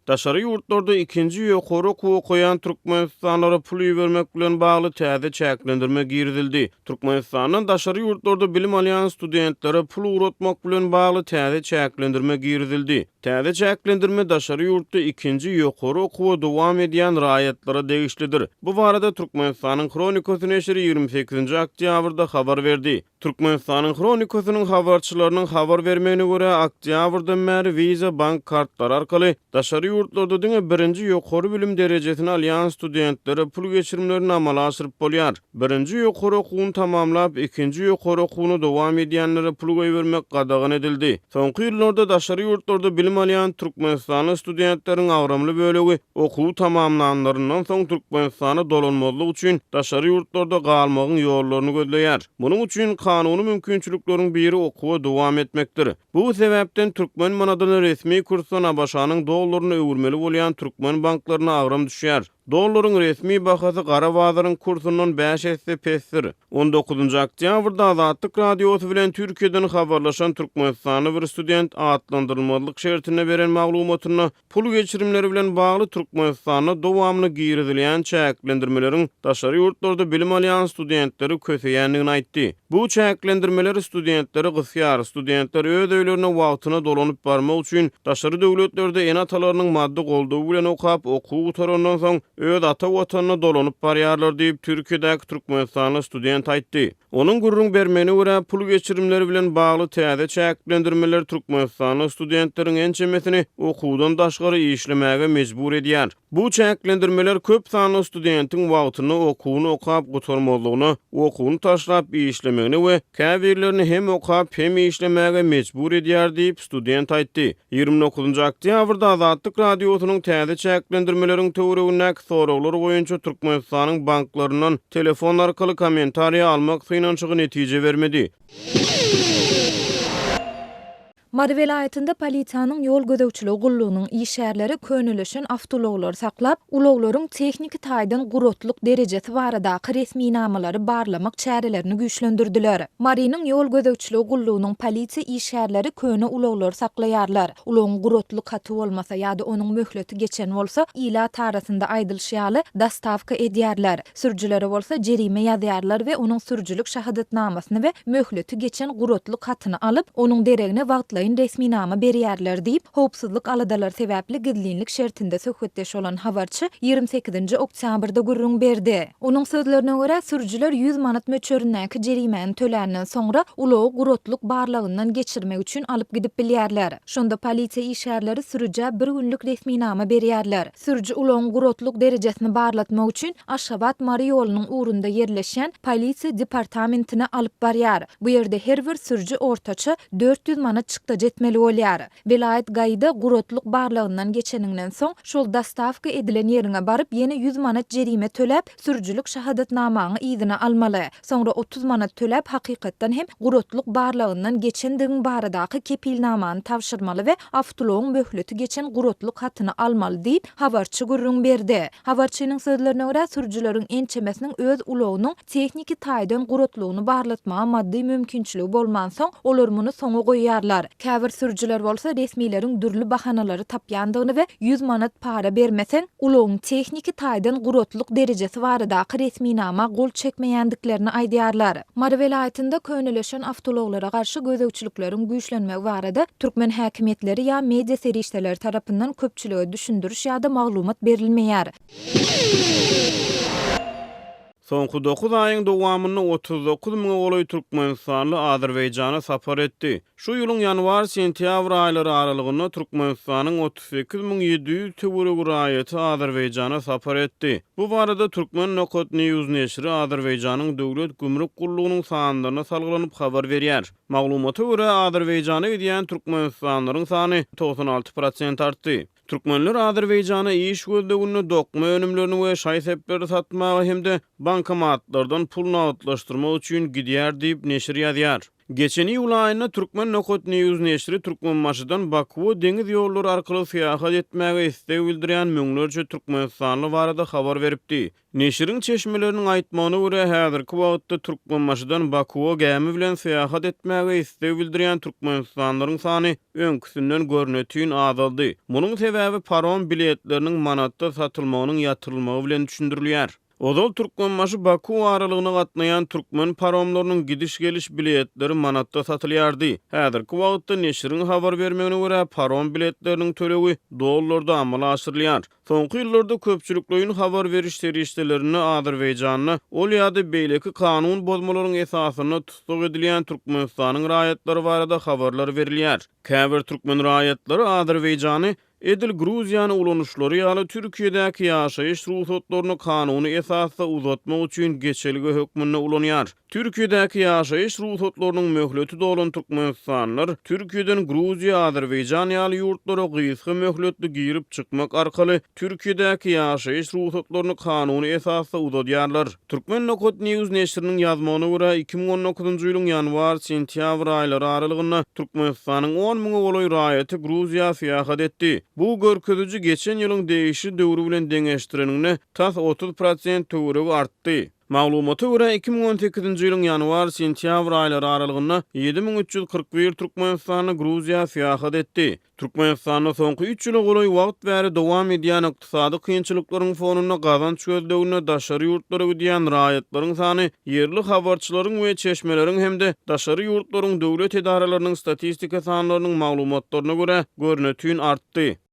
Daşary ýurtlarda ikinji ýokary okuw okaýan türkmenistanlylara pul ibermek bilen bagly täze çäklendirme girizildi. Türkmenistandan daşary ýurtlarda bilim alýan studentlere pul ugratmak bilen bagly täze çäklendirme girizildi. Täze çäklendirme daşary ýurtda ikinji ýokary okuwa dowam edýän raýatlara degişlidir. Bu barada Türkmenistanyň Hronikasy neşiri 28-nji oktýabrda habar berdi. Türkmenistanyň Hronikasynyň habarçylarynyň habar bermegine görä, oktýabrdan bäri Visa bank kartlary arkaly daşary ýurtlarda diňe birinji ýokary bilim derejesini alýan studentlere pul geçirimlerini amala aşyryp bolýar. Birinji ýokary okuwyny tamamlap, ikinji ýokary okuwyny dowam edýänlere pul goýbermek gadagan edildi. Soňky ýyllarda daşary ýurtlarda bilim alýan türkmenistanly studentleriň agramly bölegi okuwy tamamlanlaryndan soň Türkmenistana dolanmazlyk üçin daşary ýurtlarda galmagyň ýollaryny gözleýär. Munuň üçin kanuny mümkinçilikleriň biri okuwa dowam etmekdir. Bu sebäpden türkmen manadyny resmi kursdan ABŞ-nyň dollaryna öwürmeli bolýan türkmen banklaryna agram düşýär. Dollaryň resmi bahasy gara bazaryň kursundan bäş esse pesdir. On dokuzynjy oktýabrda Azatlyk Radiosy bilen Türkiýeden habarlaşan türkmenistanly bir student atlandyrylmazlyk şertinde beren maglumatynda pul geçirimleri bilen bagly Türkmenistanda dowamly girizilýän çäklendirmeleriň daşary ýurtlarda bilim alýan studentleri köseýändigini aýtdy. Bu çäklendirmeler studentleri gysýar, studentler öz öýlerine wagtyna dolanyp barmak üçin daşary döwletlerde ene-atalarynyň maddy goldawy bilen okap, okuwy gutarandan soň öz ata watanyna dolanyp barýarlar diýip, Türkiýedäki türkmenistanly student aýtdy. Onuň gürrüň bermegine görä, pul geçirimleri bilen bagly täze çäklendirmeler türkmenistanly studentleriň ençemesini okuwdan daşgary işlemäge mejbur edýär. Bu çäklendirmeler köp sanly studentiň wagtynda okuwyny okap gutarmazlygyna, okuwyny taşlap işlemegine we käbirlerini hem okap, hem işlemäge mejbur edýär diýip, student aýtdy. 29-njy oktýabrda Azatlyk Radiosynyň täze çäklendirmeleriň töweregindäki soraglar boýunça Türkmenistanyň banklaryndan telefon arkaly kommentariýa almak synanyşygy netije bermedi. Mary welaýatynda polisiýanyň ýol gözegçiligi gullugynyň işgärleri könelişen awtoulaglary saklap, ulaglaryň tehniki taýdan guratlyk derejesi baradaky resminamalary barlamak çärelerini güýçlendirdiler. Marynyň ýol gözegçiligi gullugynyň polisiýa işgärleri köne ulaglary saklaýarlar. Ulagyň guratlyk haty bolmasa ýa-da onuň möhleti geçen bolsa, ilat arasynda aýdylyşy ýaly, dostawka edýärler. Sürüjilere bolsa jerime ýazýarlar we onuň sürüjilik şahadatnamasyny we möhleti geçen guratlyk hatyny alyp, onuň deregine wagtlaýyn resminama berýärler diýip, howpsuzlyk aladalary sebäpli gizlinlik şertinde söhbetdeş bolan habarçy 28-nji oktýabrda gürrüň berdi. Onuň sözlerine görä, sürüjiler 100 manat möçberindäki jerimäni töländen soňra, ulagy guratlyk barlagyndan geçirmek üçin alyp gidip bilýärler. Şonda polisiýa işgärleri sürüjä bir günlük resminama berýärler. Sürüji ulagyň guratlyk derejesini barlatmak üçin Aşgabat-Mary ýolunyň ugrunda ýerleşýän Polisiýa departamentine alyp barýar. Bu ýerde her bir sürüji ortaça 400 manat çykdajy etmeli bolýar. Welaýat GAI-da guratlyk barlagyndan geçeniňden soň, şol dostawka edilen ýeriňe baryp ýene ýüz manat jerime töläp, sürüjilik şahadatnamaňy yzyna almaly. Soňra 30 manat töläp hakykatdan hem guratlyk barlagyndan geçendigiň baradaky kepilnamany tabşyrmaly we awtoulagyň möhleti geçen guratlyk hatyny almaly diýip, habarçy gürrüň berdi. Habarçynyň sözlerine görä, sürüjileriň ençemesiniň öz ulagynyň tehniki taýdan guratlygyny barlatmaga maddy mümkinçiligi bolmansoň, olar muny soňa goýýarlar. Käbir sürüjiler bolsa resmileriň dürli bahanalary tapýandygyny we 100 manat para bermeseň, ulagyň tehniki taýdan guratlyk derejesi baradaky resminama gol çekmeýändiklerini aýdýarlar. Mary welaýatynda könelişen awtoulaglara garşy gözegçilikleriň güýçlenmegi barada türkmen häkimiýetleri ýa media serişdeleri tarapyndan köpçülige düşündiriş ýa-da maglumat berilmeýär. Soňky dokuz aýyň dowamynda 39 müňe golaý türkmenistanly Azerbaýjana sapar etdi. Şu ýylyň ýanwar-sentýabr aýlary aralygynda Türkmenistanyň 38 700 töweregi raýaty Azerbaýjana sapar etdi. Bu barada Turkmen. News neşiri Azerbaýjanyň Döwlet gümrük gullugynyň sanlaryna salgylanyp habar berýär. Maglumata görä, Azerbaýjana gidýän türkmenistanlylaryň sany 96 prosent artdy. Türkmenler Azerbaýjana iş gözleginde dokma önümlerini we şaý-sepleri satmaga hem-de bankomatlardan pul nagtlaşdyrmak üçin gidýär diýip, neşir ýazýar. Geçen iýul aýynda Turkmen Nokat News neşiri Türkmenbaşydan Bakuwa deňiz ýollary arkaly syýahat etmäge isleg bildirýän müňlerçe türkmenistanly barada habar beripdi. Neşiriň çeşmeleriniň aýtmagyna görä, häzirki wagtda Türkmenbaşydan Bakuwa gämi bilen syýahat etmäge isleg bildirýän türkmenistanlylaryň sany öňküsinden görnetin azaldy. Munuň sebäbi parom biletleriniň manatda satylmagynyň ýatyrylmagy bilen düşündirilýär. Ozal Türkmenbaşy-Baku aralygyna gatnaýan türkmen paromlarynyň gidiş-geliş biletleri manatda satylýardy. Häzirki wagtda neşiriň habar bermegine görä, parom biletleriniň tölegi dollarda amala aşyrylýar. Soňky ýyllarda köpçülikleýin habar beriş serişdelerinde Azerbaýjanda ol ýa-da beýleki kanun bozmalaryň esasynda tussag edilýän Türkmenistanyň raýatlary barada habarlar berilýär. Käbir türkmen raýatlary Azerbaýjany edil Gruziýany ulanyşlary ýaly Türkiýedäki ýaşaýyş rugsatlaryny kanuny esasda uzatmak üçin geçelge hökmünde ulanýar. Türkiýedäki ýaşaýyş rugsatlarynyň möhleti dolan türkmenistanlylar Türkiýeden Gruziýa, Azerbaýjan ýaly ýurtlara gysga möhletli girip-çykmak arkaly Türkiýedäki ýaşaýyş rugsatlaryny kanuny esasda uzadýarlar. Turkmen. News neşiriniň ýazmagyna görä, 2019-njy ýylyň ýanwar-sentýabr aýlary aralygynda Türkmenistanyň on müňe golaý raýaty Gruziýa syýahat etdi. Bu görkeziji geçen ýylyň degişli döwri bilen deňeşdireniňde tas 30 prosent töweregi artdy. Maglumata görä, 2018-nji ýylyň ýanwar-sentýabr aýlary aralygynda 7341 türkmenistanly Gruziýa syýahat etdi. Türkmenistanda soňky üç ýyla golaý wagt bäri dowam edýän ykdysady kynçylyklaryň fonunda gazanç gözleginde daşary ýurtlara gidýän raýatlaryň sany ýerli habarçylaryň we çeşmeleriň hem-de daşary ýurtlaryň döwlet edaralarynyň statistika sanlarynyň maglumatlaryna görä, görnetin artdy.